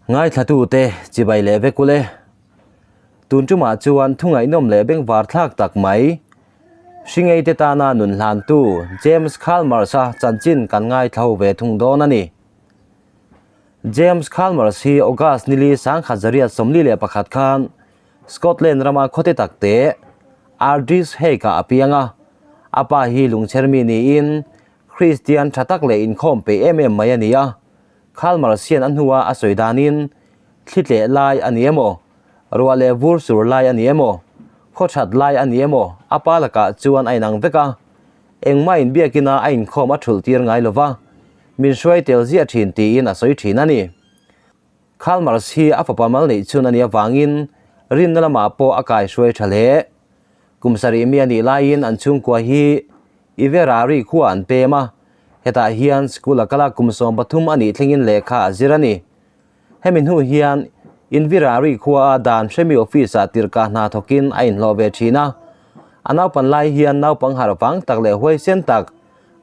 Ngaithlatute chibai leh vek ule. Tun tumah chuan thu ngaihnawm leh bengvar thlak tak mai. Hringeite tana nun hlantu James Chalmers-a chanchin kan ngaithla ve thung dawn a ni. James Chalmers hi August nili sangkhat zariat 41 khan Scotland rama khawte takte Ardrishaig-ah a piang a. A pa hi lungchhermi niin Kristian tha tak leh inkhawm peih em em mai a ni a. Chalmers hian a hnua a sawi danin thli tleh lai a ni emaw, ruah leh vur sur lai a ni emaw, khaw that lai a ni emaw a pa lakah chuan a inang vek a. Engmah inbiakina a inkhawm a thulh tir ngai lova, min hruai tel ziah thin tiin a sawi thin a ni. Chalmers hi a fapa mal neih chhun a nih avangin rinna lamah pawh a kai hruai tha hle. Kum sarih mi a nih laiin an chhungkua hi Iverari khua an pem a, hetah hian school a kal a kum 13 a nih thlengin lehkha a zir a ni. Hemi hnu hian Invirari khua a dan hremi office ah tirhkah hna thawkin a inhlawh ve thin a. A naupan lai hian naupang harh vang tak leh huaisen tak,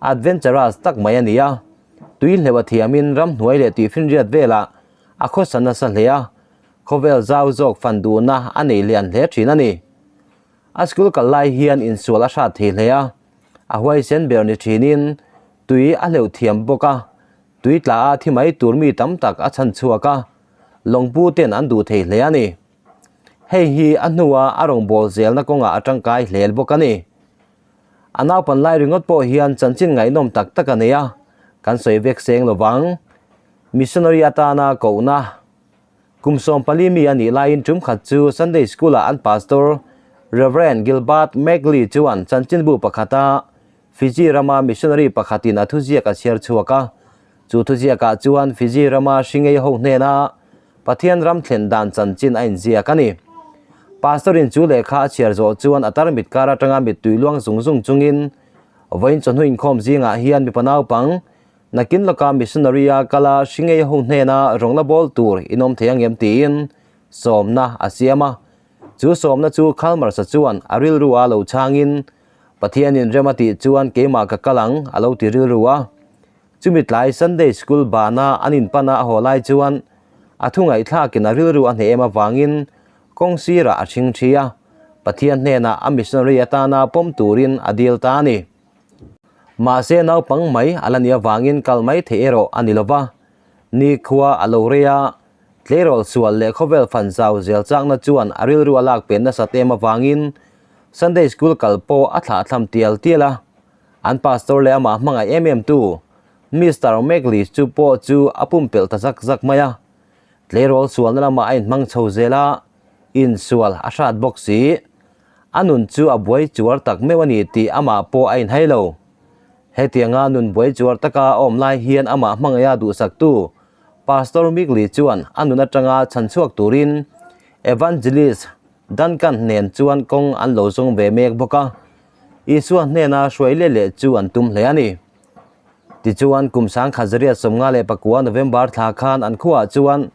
adventurous tak mai a ni a. Tui hleuh a thiamin ramhnuai leh tuifinriat velah a khawsa nasa hle a, khawvel zau zawk fan duhna a nei lian hle thin a ni. A school kal lai hian insual a hrat thei hle a, a huaisen ber ni thinin tui a hleuh thiam bawk a, tui tla a thi mai tur mi tam tak a chhan chhuak a, lawngpu ten an duh thei hle a ni. Hei hi a hnua a rawngbâwl zelna kawngah a tangkai hlel bawk a ni. A naupan lai ringawt pawh hian chanchin ngaihnawm tak tak a nei a, kan sawi vek seng lo vang. Missionary atana kohna kum 14 mi a nih laiin tum khat chu Sunday School-ah an pastor Rev. Gilbert Magley chuan chanchinbu pakhata Fiji rama missionary pakhatin a thuziak a chhiar chhuak a. Chu thuziakah chuan Fiji rama hringei ho hnena Pathian ram thlen dan chanchin a inziak a ni. Pastor-in chu lehkha a chhiar zawh chuan a tarmit kar atanga mittui luang zung zung chungin vawiin chawhnu inkhawm zingah hian mipa naupang nakin lawka missionary-a kala hringei ho hnena rawng la bawl tur in awm thei ang em tiin sawmna a siam a. Chu sawmna chu Chalmers-a chuan a rilru a lo chhangin Pathianin rem a tih chuan keimah ka kal ang a lo ti rilru a. Chumi tlai Sunday School bana an inpana a haw lai chuan a thu ngaihthlakin a rilru a hneh em avangin kawng sirah a hring thi a, Pathian hnenah a missionary atana pawm turin a dil ta a ni. Mahse naupang mai a la nih avangin kal mai theih erawh a ni lova, nikhua a lo rei a, tleirawl sual leh khawvel fan zau zel chakna chuan a rilru a lak pen nasat em avangin Sunday School kal pawh a thlahthlam tial tial a. An pastor leh amah hmangaih em em tu Mister Magley chu pawh chu a pumpelh ta zak zak mai a. Tleirawl sualna lamah a inhmang chho zel a, insual a hrat bawk si. A nun chu a buai chuar tak meuh a ni tih amah pawh a inhai lo. Hetianga nun buai chuar taka a awm lai hian amah hmangaiha duhsaktu Pastor Magley chuan a nun atanga chhan chhuak turin Evangelist Duncan nen chuan kawng an lo zawng ve mek bawk a. Isua hnena hruai leh leh chu an tum hle a ni. Tichuan, kum 1959 November thla khan an khuaah chuan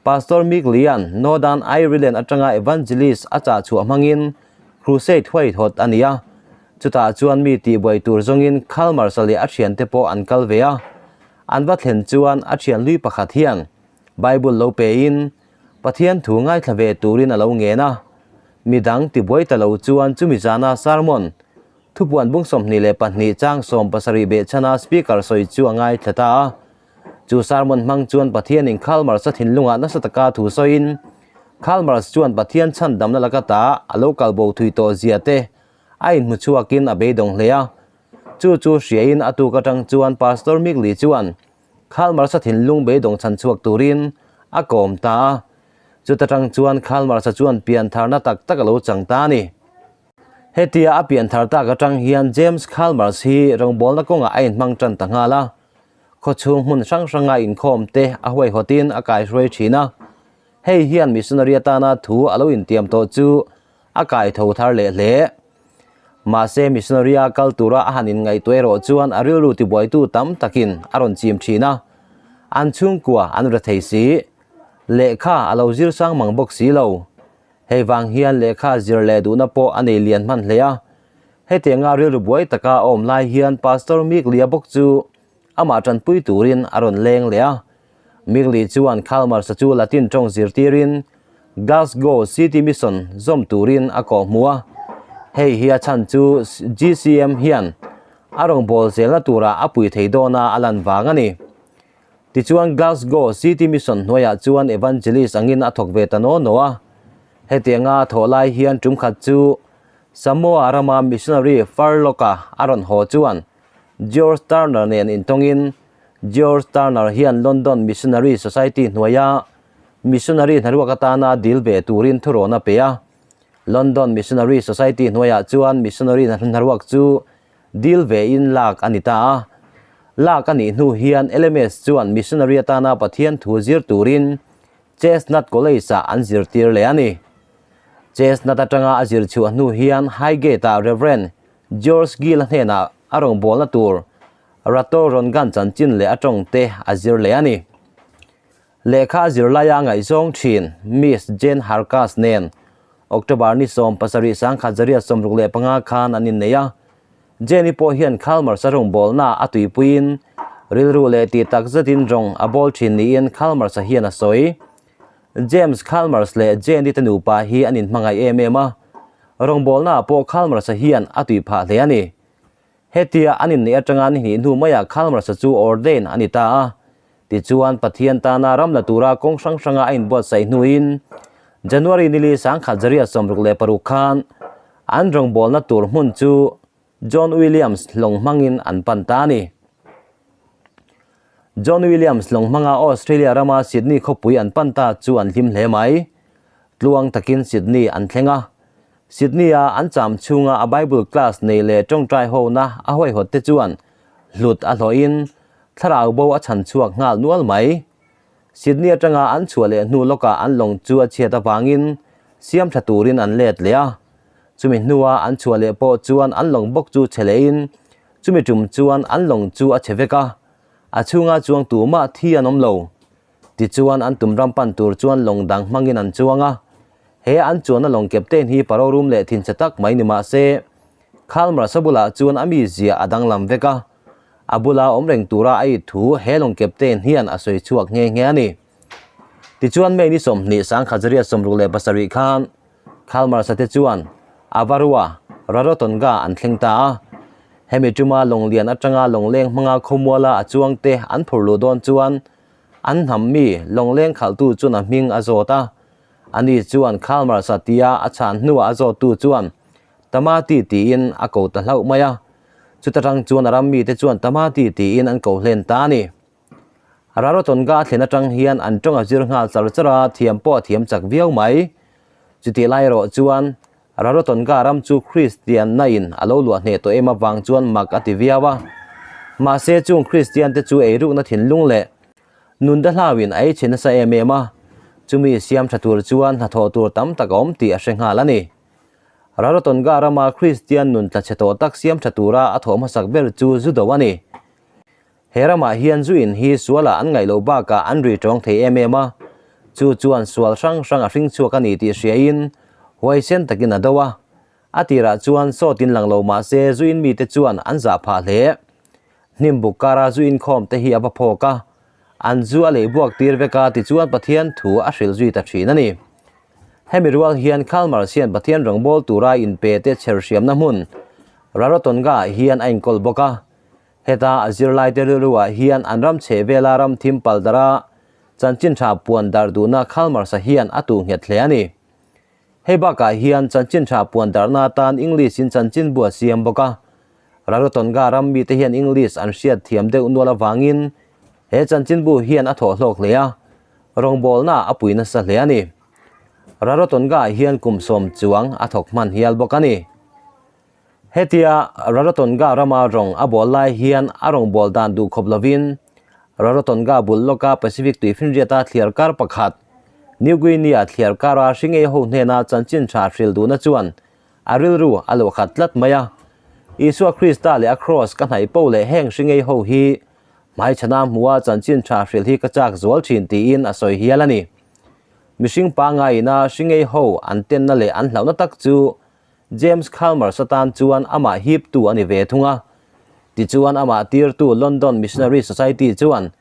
Pastor Mick Lian Northern Ireland atanga Evangelist a chah chhuah hmangin Crusade huaihawt a ni a. Chutah chuan mi tihbuai tur zawngin Chalmers-a leh a thiante pawh an kal ve a. An va thlen chuan a thian hlui pakhat hian Bible lo pein Pathian thu ngaithla ve turin a lo ngen a. Midang tibuai ta lo chuan chumi zana sermon thupuan bung 22 chang 70 behchhana speaker sawi chu a ngaithla ta a. Chu sermon hmang chuan Pathianin Chalmers-a thinlungah nasa taka thu sawiin Chalmers chuan Pathian chhan damna laka ta a lo kalbo thui tawh zia te a inhmu chhuakin a beidawng hle a. Chu chu hriain a tuk atang chuan Pastor Migley chuan Chalmers-a thinlung beidawng chhan chhuak turin a kawm ta a. Chuta tang chuan Chalmers-a chuan pian tharna tak tak a lo chang ta a ni. Hetia a pian thar tak atang hian James Chalmers hi rawngbawlna kawngah a inhmang tan ta nghal a. Khawchhung hmun hrang hranga inkhawm te a huaihawtin a kaihruai thin a. Hei hian missionary atana thu a lo intiam tawh chu a kai tho thar leh hle. Mahse missionary a kal tura a han inngaihtuah erawh chuan a rilru tibuaitu tam takin a rawn chim thin a. An chhungkua an ra thei si. Lehkha a lo zir sang mang bawk si lo. Hei vang hian lehkha zir leh duhna pawh a nei lian hman hle a. Hetianga rilru buai taka a awm lai hian Pastor Mick Lia bawk chu amah tanpui turin a rawn leng leh a. Migli chuan Chalmers-a chu Latin tawng zirtirin Glasgow City Mission zawm turin a kawhhmuh a. Hei hi a chhan chu GCM hian a rawngbâwl zelna turah a pui thei dawna a lan vang a ni. Tichuan Glasgow City Mission hnuaiah chuan evangelist angin a thawk ve ta naw naw a. Hetianga a thawh lai hian tum khat chu Samoa rama missionary Farlock-a a rawn haw chuan George Turner nen intawngin George Turner hian London Missionary Society hnuaia missionary hnaruak atana dil ve turin thurawn a pe a. London Missionary Society hnuaiah chuan missionary hnaruak chu dil vein lak a ni ta a. Lak a nih hnu hian LMS chuan missionary atana Pathian thu zir turin Chestnut College-ah an zirtir leh a ni. Chestnut atanga a zir chhuah hnu hian Highgate-ah Rev. George Gill-a hnenah a rawngbawlna tur Rato Rongan chanchin leh a tawngte a zir leh a ni. Lehkha a zir laia ngaihzawng thin Miss Jane Harkas nen October ni 7, 1965 khan an innei a. Jane-i pawh hian Chalmers-a rawngbawlna a tuipuiin rilru leh tih tak zetin rawng a bawl thin niin Chalmers-a hian a sawi. James Chalmers leh Jane-i te nupa hi an inhmangaih em em a, rawngbawlnaah pawh Chalmers-a hian a tui phah hle a ni. Hetia an inneih atanga ni hnih hnu maiah Chalmers-a chu ordain a ni ta a. Tichuan, Pathian tana ram la tura kawng hrang hranga a inbuatsaih hnuin January nili 1966 khan an rawngbawlna tur hmun chu John Williams lawng hmangin an pan ta a ni. John Williams lawng hmanga Australia rama Sydney khawpui an pan ta chu an hlim hle mai. Tluang takin Sydney an thleng a. Sydney-a an cham chhunga a Bible class nei leh tawngtai hona a huaihawt te chuan hlut a hlawhin thlarau bo a chhan chhuak nghal nual mai. Sydney atanga an chhuah leh hnu lawkah an lawng chu a chhiat avangin siam tha turin an let leh a. Chumi hnua an chhuah leh pawh chuan an lawng bawk chu chhe lehin chumi tum chuan an lawng chu a chhe vek a, a chhunga chuang tumah thi an awm lo. Tichuan an tum ram pan tur chuan lawng dang hmangin an chuang a. He an chuanna lawng captain hi paro rum leh thinchhe tak mai ni mah se, Khalmar sa bulah chuan a mizia a danglam vek a. A bula awm reng tura a it thu he lawng captain hian a sawi chhuak nghe nghe a ni. Tichuan May ni 20 1967 khan Khalmar sate chuan Avarua, Rarotonga an thleng ta a. Hemi tuma lawnglian atanga lawngleng hmanga khawmuala a chuangte an phur luh dawn chuan an hnam mi lawngleng khalhtu chuan a hming a zawt a. Ani chuan Khalmar satia a chhan hnuah a zawttu chuan Tamati tiin a ko ta hlauh mai a. Chuta tang chuan a ram mite chuan Tamati tiin an ko hlen ta a ni. Rarotonga a thlen atang hian an tawng a zir nghal char char a, thiam pawh a thiam chak viau mai. Chutih lai erawh chuan Rarotonga ram chu Kristianna in a lo luah hneh tawh em avang chuan mak a ti viau a. Mahse chung Kristian te chu eirukna thinlung leh nun te hlauin a ei chhe nasa em em a, chumi siam tha tur chuan hnathawh tur tam tak a awm tih a hre nghal a ni. Rarotonga rama Kristian nun tla chhe tawh tak siam tha tura a thawh hmasak ber chu zu do a ni. He ramah hian zu in hi sualah an ngaih loh bakah an ri tawng thei em em a, chu chuan sual hrang hrang a hring chhuak a ni tih hriain huaisen takin a do a. A tirah chuan sawtin lang lo mah se zu in mite chuan an zah phah hle. Hnim buk kara zu inkhawm te hi a va phawk a, an zu a lei buak tir vek a tichuan Pathian thu a hrilh zui ta thin a ni. Hemi rual hian Chalmers hian Pathian rawngbâwl tura inpe te chher hriamna hmun Rarotonga ah hian a inkawl bawk a. Heta a zirlaite rilruah hian an ram chheh vela ram thim pal dara chanchin tha puan dar duhna Chalmers-a hian a tuh nghet hle a ni. Hei bakah hian chanchin tha puan darna atan English-in chanchin bu a siam bawk a. Rarotonga ram mite hian English an hriat thiam deuh nual avangin he chanchin bu hian a thawh hlawk hle a, rawngbawlna a pui nasa hle a ni. Rarotonga hian kum sawm chuang a thawk hman hial bawk a ni. Hetia Rarotonga rama rawng a bawl lai hian a rawn bawl dan duh khawp lovin Rarotonga bul lawka Pacific tuifinriata thliar kar pakhat, New Guinea thliar kara hringei ho hnena chanchin tha hril duhna chuan a rilru a lo khat tlat mai a. Isua Krista leh a Kraws ka hnaih po leh heng hringei ho hi hmaichhana hmua chanchin tha hril hi ka chak zual thin tiin a sawi hial a ni. Mihring pangaina hringei ho an tenna leh an hlauhna tak chu James Chalmers atan chuan amah hiptu a ni ve thung a. Tichuan amah tirtu London Missionary Society chuan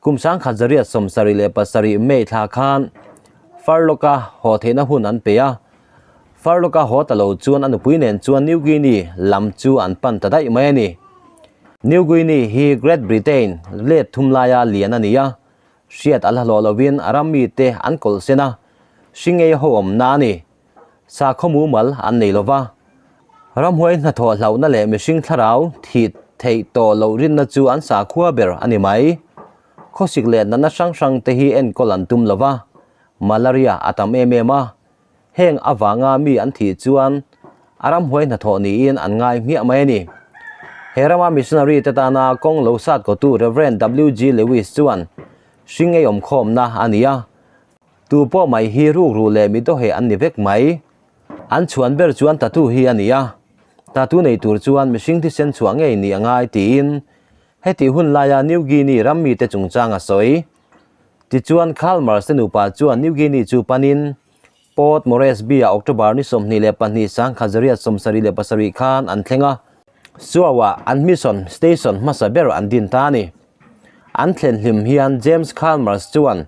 Kum 1977 May thla khan Farlock-a haw theihna hun an pe a. Farlock-a haw ta lo chuan a nupui nen chuan New Guinea lam chu an pan ta daih mai a ni. New Guinea hi Great Britain let thum laia lian a ni a, hriat a la hlawh lovin a ram mite an kawlh sen a, hringei ho awmna a ni. Sakhaw mumal an nei lova, ramhuai hnathawh hlauhna leh mihring thlarau thih theih tawh loh rinna chu an sakhua ber a ni mai. Khawsik leh natna hrang hrang te hi enkawl an tum lova, malaria a tam em em a, heng avanga mi an thih chuan a ramhuai hnathawh niin an ngai hmiah mai a ni. He rama missionary te tana kawng lo sat kawtu Rev. WG Lewis chuan hringei awmkhawmna a ni a, Tu pawh mai hi rukru leh mi dawheh an ni vek mai. An chhuan ber chuan tattoo hi a ni a, tattoo nei tur chuan mihring thisen chhuah ngei ni a ngai tiin heti hun laia New Guinea ram mite chungchang a sawi. Tichuan Chalmers te nupa chuan New Guinea chu panin Port Moresby-ah October ni 22 1977 khan an thleng a, Suau-ah an mission station hmasa ber an din ta a ni. An thlen hlim hian James Chalmers chuan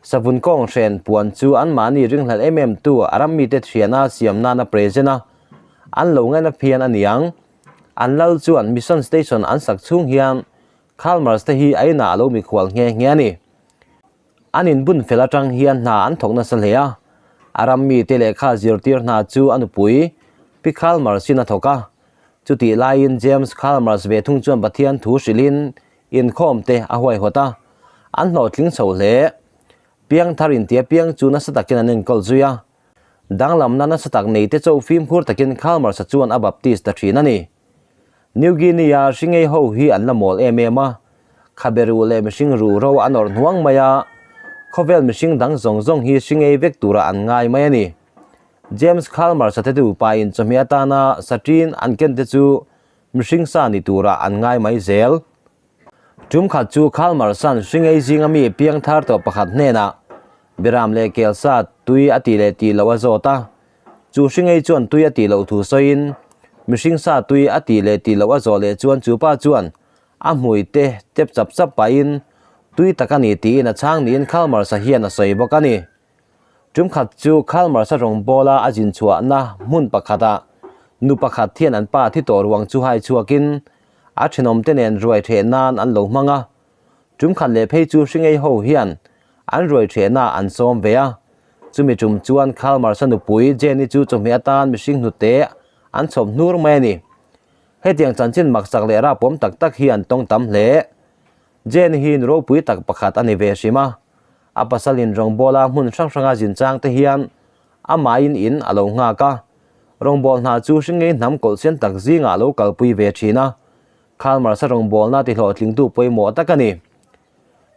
Savun kawng hren puan chu anmahni ringhlelh em em tu a ram mite thiana siam nana present a an lo ngaina phian a niang. An lal chuan Mission Station an sak chhung hian Chalmers te hi a inah a lo mikhual nghe nghe a ni. An inbun fel atang hian hna an thawk nasa hle a, a ram mite lehkha zirtir hna chu a nupui Pi Chalmers in a thawk a. Chutih laiin James Chalmers ve thung chuan Pathian thu hrilhin Inkhawm te a huaihawt a, an hlawhtling chho hle. Piangthar intia piang chu nasa takin an enkawl zui a. Danglamna nasa tak nei te chauh fimkhur takin Chalmers-a chuan a baptist ta thin a ni. New Guinea-a hringei ho hi an la mawl em em a, khabe ruh leh mihring ruh ro an awrh hnuang mai a, khawvel mihring dang zawng zawng hi hringei vek tura an ngai mai a ni. James Chalmers-a te duhpain chawhmeh atana saṭin an ken te chu Mihring sa ni turah an ngai mai zel. Tum khat chu Khalmarsan hringei zinga mi piang thar tawh pakhat hnenah Biram leh Kelsa tui a tih leh tih loh a zawt a. Chu hringei chuan tui a tih loh thu sawiin mihring sa tui a tih leh tih loh a zawh leh chuan chu pa chuan a hmui te tep chap chap pahin tui tak a ni tiin a chhang niin Khalmarsa hian a sawi bawk a ni. Tum khat chu Khalmarsa rawngbawla a zin chhuahna hmun pakhatah nu pakhat hian an pa thi tawh ruang chu hai chhuakin a thenawmte nen ruai theh nan an lo hmang a. Tum khat leh phei chu hringei ho hian an ruai thehna an sawm ve a. Chumi tum chuan Khalmarsa nupui Jenny chu chawhmeh atan mihring hnute an chhawp hnur mai a ni. Hetiang chanchin maksak leh rapawm tak tak hi an tawng tam hle. Jenny hi nu ropui tak pakhat a ni ve hrim a. A pasalin rawngbawla hmun hrang hranga zin chang te hian amahin in a lo nghak a, rawngbâwl hna chu hringei hnam kawlhsen tak zingah a lo kalpui ve thin a, Khalmarsa rawngbâwlna tihlawhtlingtu pawimawh tak a ni.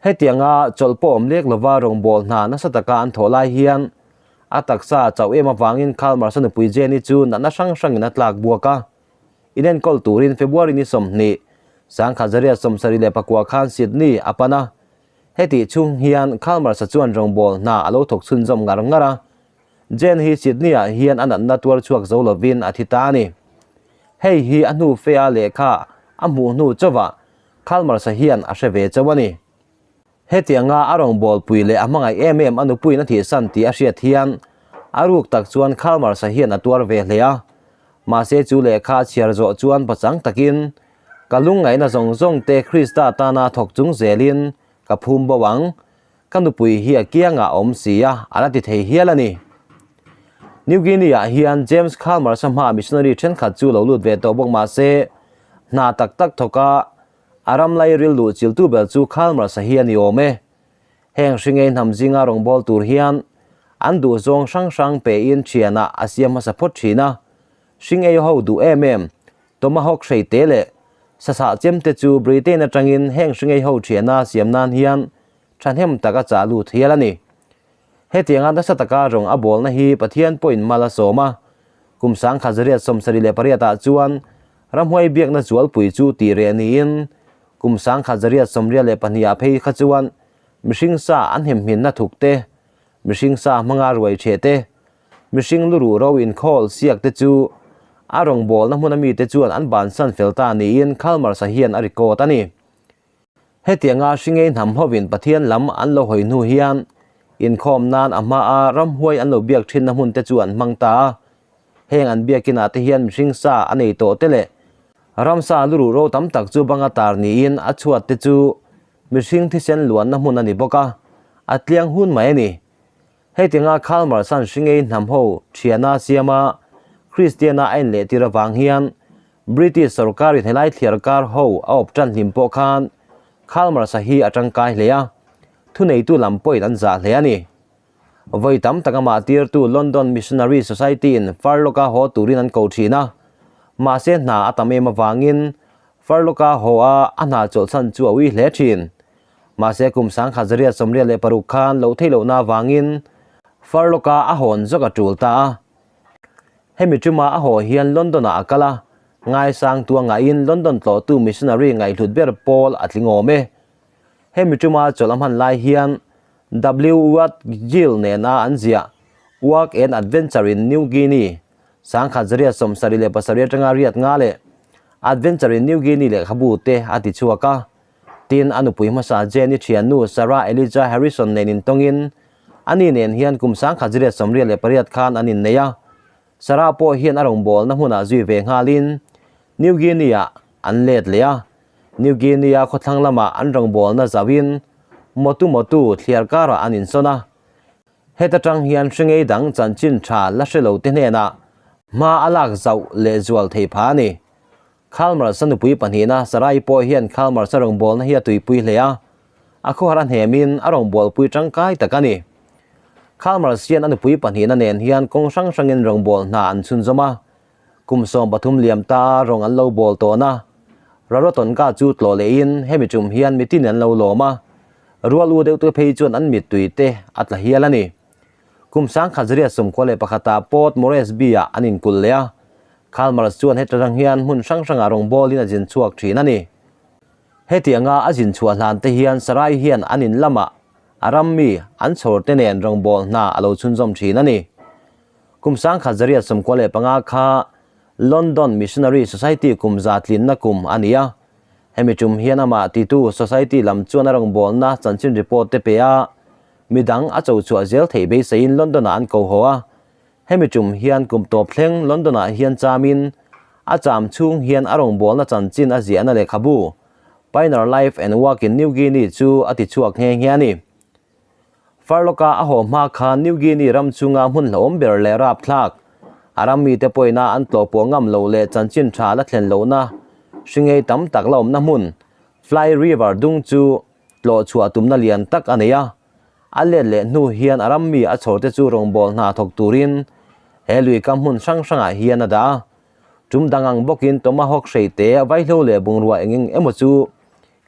Hetianga chawlh pawh awm lek lova rawngbâwl hna nasa taka an thawh lai hian a taksa a chauh em avangin Khalmarsa nupui Jenny chu natna hrang hrangin a tlak buak a, inenkawl turin February ni 20, 1974 khan Sydney a pan a, Hetih chhung hian Chalmers-a chuan rawngbâwl hna a lo thawk chhunzawm ngar ngar a. Jane hi Sydney-ah hian a natna tuar chhuak zo lovin a thi ta a ni. Hei hi a hnu fea lehkha a hmuh hnu chauhah Chalmers-a hian a hre ve chauh a ni. Hetianga a rawngbâwlpui leh a hmangaih em em a nupuiin a thihsan tih a hriat hian a ruk tak chuan Chalmers-a hian a tuar ve hle a. Mahse chu lehkha a chhiar zawh chuan pachang takin Ka lungngaihna zawng zawng te Krista tana thawk chung zelin ka phum bo ang. Ka nupui hi a kiangah a awm si a, a la ti thei hial a ni. New Guinea-ah hian James Chalmers-a hmaa missionary thenkhat chu lo lut ve tawh bawk mah se, hna tak tak thawka a ram lai rilru chiltu ber chu Chalmers-a hi a ni awm e. Heng hringei hnam zinga rawngbâwl tur hian an duhzawng hrang hrang pein thianah a siam hmasa phawt thin a, hringei ho duh em em Tomahawk hreite leh sasah chemte chu Britain atangin heng hringei ho thiana siam nan hian thahnem tak a chah lut hial a ni. Hetianga nasa taka rawng a bawlna hi Pathian pawhin mal a sawm a, kum 1978 ah chuan ramhuai biakna zualpui chu tih reh niin kum 1982 ah phei kha chuan mihring sa an hemhminna thuk te, mihring sa hmanga ruai theh te, Mihring luruh ro inkhawl siak te chu a rawngbawlna hmuna mite chuan an bansan fel ta niin Chalmers-a hian a record a ni. Hetianga hringei hnam hovin Pathian lam an lo hawi hnu hian inkhawm nan a hmaa ramhuai an lo biak thinna hmun te chu an hmang ta a. Heng an biakinah te hian mihring sa a nei tawh te leh ramsa luruh ro tam tak chu banga tar niin a chhuat te chu mihring thisen luanna hmun a ni bawk a, a tliang hun mai a ni. Hetianga Khalmarsan hringei hnam ho thiana siama Kristiana a inlehtir avang hian British sorkarin helai thliar kar ho a awp tan hlim pawh khan Khalmarsa hi a tangkai hle a, thuneitu lam pawhin an zah hle a ni. Vawi tam tak amah tirtu London Missionary Society-in Farlawka haw turin an ko thin a, mahse hna a tam em avangin Farlawka haw a a hna chawlhsan chu a ui hle thin. Mahse kum 1986 khan loh theih lohna avangin Farlawka a hawn zawk a tul ta a. Hemi tuma a haw hian London-ah a kal a, ngaisang tu a ngaihin London tlawhtu missionary ngaihhlut ber pawl a tling awm e. Hemi tuma chawlh a hman lai hian W. Watt Gill nena an ziah Work and Adventure in New Guinea, 1977 atanga riat nga leh Adventure in New Guinea lehkhabu te a ti chhuak a. Tin, a nupui hmasa Jane-i thiannu Sarah Elijah Harrison nen intawngin ani nen hian kum 1988 khan an innei a. Sarah pawh hian a rawngbawlna hmunah zui ve nghalin New Guinea-ah an let leh a. New Guinea khawthlang lamah an rawngbawlna zauhin Motu Motu thliar karah an insawn a. Heta tang hian hringei dang chanchin tha la hre lo te hnenah hma a lak zauh leh zual thei pha a ni. Khalmarsa nupui pahnihna Sarai pawh hian Khalmarsa rawngbawlna hi a tuipui hle a, a khawhar a hnemin a rawngbawlpui tangkai tak a ni. Khalmars hian a nupui pahnihna nen hian kawng hrang hrangin rawngbâwl hna an chhunzawm a, kum 13 liam ta rawng an lo bâwl tawn a. Rarotonga chu tlawh lehin hemi tum hian mitin an lo lawm a, rual u deuhte phei chuan an mittui te a tla hial a ni. Kum 1991 ah Port Moresby-ah an inkulh leh a, Khalmars chuan heta rang hian hmun hrang hrangah rawngbâwlin a zin chhuak thin a ni. Hetianga a zin chhuah hlan te hian Sarai hian an in lamah a ram mi an chhawr te nen rawngbâwl hna a lo chhunzawm thin a ni. Kum 1995 kha London Missionary Society kum za tlinna kum a ni a. Hemi tum hian amah titu Society lam chuan a rawngbâwlna chanchin report te pe a, midang a cho chhuah zel theih beiseiin London-ah an ko haw a. Hemi tum hian kum tawp thleng London-ah hian chamin a cham chhung hian a rawngbawlna chanchin a ziahna lehkhabu Pioneer Life and Work in New Guinea chu a ti chhuak nghe nghe a ni. Farlawka a haw hma khan New Guinea ram chunga hmun hlauhawm ber leh rapthlak, a ram mite pawina an tlawh pawh ngam loh leh chanchin tha la thlen lohna hringei tam tak la awmna hmun Fly River dung chu tlawh chhuah tumna lian tak a nei a. A let leh hnu hian a ram mi a chhawrte chu rawngbâwl hna thawk turin he lui kam hmun hrang hrangah hian a dah a. Tum dang ang bawkin tomahawk hreite, vaihlo leh bungrua eng eng emaw chu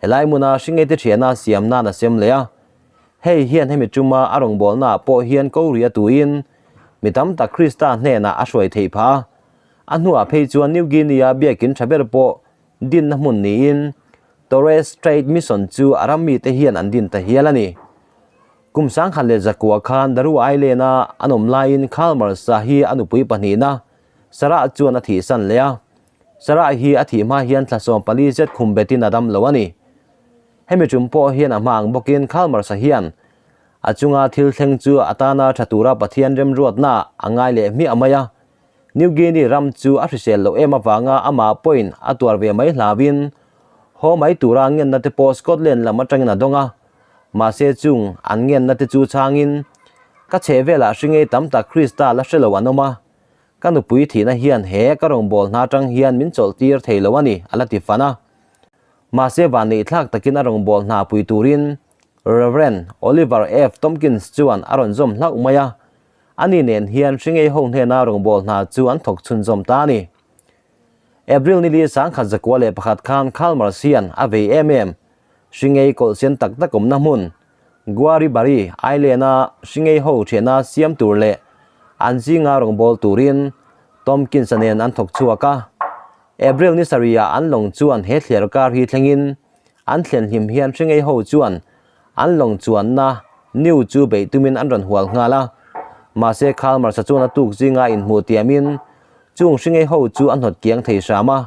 helai hmuna hringeite thiana siam nan a sem leh a. Hei hian hemi tuma a rawngbâwlnaah pawh hian ko ri a tuin mi tam tak Krista hnenah a hruai theih phah a. A hnuah phei chuan New Guinea biakin tha ber pawh dinna hmun niin Torres Strait Mission chu a ram mite hian an din ta hial a ni. Kum 1909 khan Daru Island-a an awm laiin Khalmar-sa hi a nupui pahnihna Sarah chuan a thihsan leh a. Sarah hi a thih hma hian thla 14 zet khum betin a dam lo a ni. Hemi tum pawh hian a hma ang bawkin Khalmar-sa hian a chunga thil thleng chu a tana tha tura Pathian remruatna a ngai leh hmiah mai a. New Guinea ram chu a hrisel loh em avanga amah pawhin a tuar ve mai hlauhin haw mai tura ngenna te pawh Scotland lam atangin a dawng a. Mahse chung an ngenna te chu chhangin, Ka chheh velah hringei tam tak Krista la hre lo an awm a, ka nupui thihna hian he ka rawngbâwl hna atang hian min chawlh tir thei lo a ni, a la ti fan a. Mahse vanneih thlak takin a rawngbâwl hna pui turin Rev. Oliver F. Tomkins chuan a rawn zawm hlauh mai a. Ani nen hian hringei ho hnena rawngbâwl hna chu an thawk chhunzawm ta a ni. April nili 1901 khan Khalmars hian a vei em em. Hringei kawlh sen tak tak awmna hmun, Guaribari Island-a hringei ho thiana siam tur leh an zinga rawngbâwl turin Tomkins-a nen an thawk chhuak a. April ni sarihah an lawng chuan he thliar kar hi thlengin an thlen hlim hian hringei ho chuan an lawng chuanna New chu beih tumin an rawn hual nghal a. Mahse Khalmars-a chuan a tuk zinga inhmuh tiamin chung hringei ho chu a hnawt kiang thei hram a.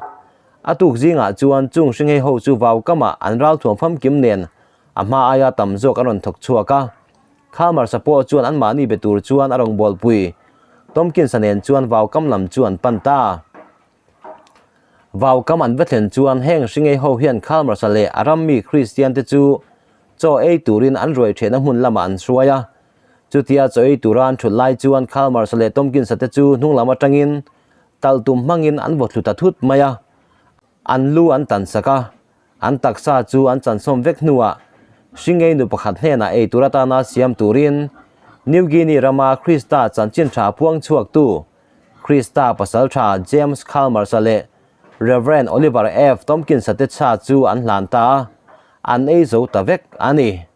A tuk zingah chuan chung hringhei ho chu vau kamah an ralthuam famkim nen a hma aia tam zawk an rawn thawk chhuak a. Khalmar-sa pawh chuan anmahni be tur chuan a rawngbawlpui Tomkins-a nen chuan vau kam lam chu an pan ta. Vau kam an va thlen chuan heng hringei ho hian Khalmar-sa leh a rammi Kristian te chu chaw ei turin an ruai thehna hmun lamah an hruai a. Chutia chaw ei tura an thut lai chuan Khalmar-sa leh Tomkins-a te chu hnung lam atangin Talh tum hmangin an vaw thlu ta thut mai a, an lu an tan sak a, an taksa chu an chansawm vek hnuah hringei nu pakhat hnenah ei tur atana siam turin New Guinea rama Krista chanchin tha puang chhuaktu Krista pasal tha James Chalmers-a leh Rev. Oliver F. Tomkins-a te chha chu an hlan ta a, an ei zo ta vek a ni.